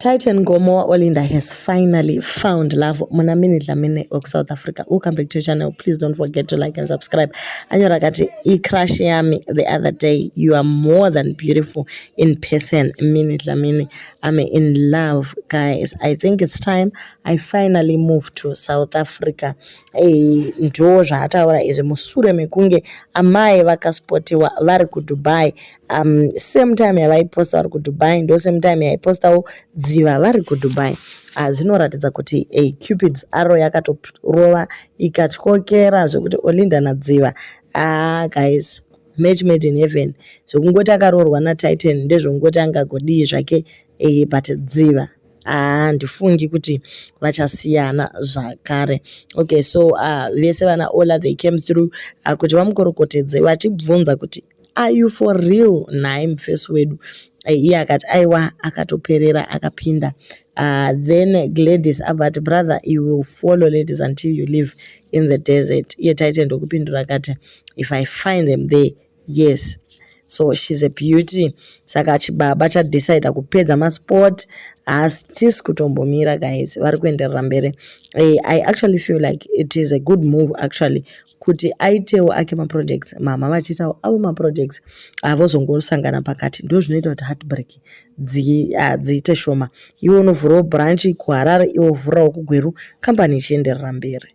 Tytan Nkomo Olinda has finally found love. Muna Minnie Dlamini of South Africa. Welcome back to your channel. Please don't forget to like and subscribe. Anyora kati i-crush yami the other day. You are more than beautiful in person. Minnie Dlamini. I'm in love, guys. I think it's time I finally moved to South Africa. Ndo zvaataura izvi mushure mekunge amai vakaspotiwa vari kuDubai, same time yavaiposta vari kuDubai, ndo same time yaipostawo Dziva vari kuDubai. Zvinoratidza kuti Cupid's arrow yakatorova ikatyokera zvekuti Olinda naDziva, ah guys, match made in heaven. Zvekungoti akaroorwa naTytan ndezvekungoti angagodii zvake, but Dziva, handifungi kuti vachasiyana zvakare. Okay, so vese vana Ola, they came through kuti vamukorokotedze vachibvunza kuti, "Are you for real nhai mufesi wedu?" Iye akati aiwa, akatoperera akapinda. Then Gladys abva ati, "Brother, you will follow ladies until you live in the desert." Iye Tytan ndokupindura akati, "If I find them there, yes." So she's a beauty. Saka chibaba chadecida kupedza masport, hatisi kutombomira guys, vari kuenderera mberi. I actually feel like it is a good move actually kuti aitewo ake maprojects, mama vachiitawo avo maprojects, vozongosangana pakati. Ndo zvinoita kuti heartbreak dziite shoma. Iwe unovhurawo branch kuHarare, iwe uvhurawo kuGweru, kambani ichienderera mberi.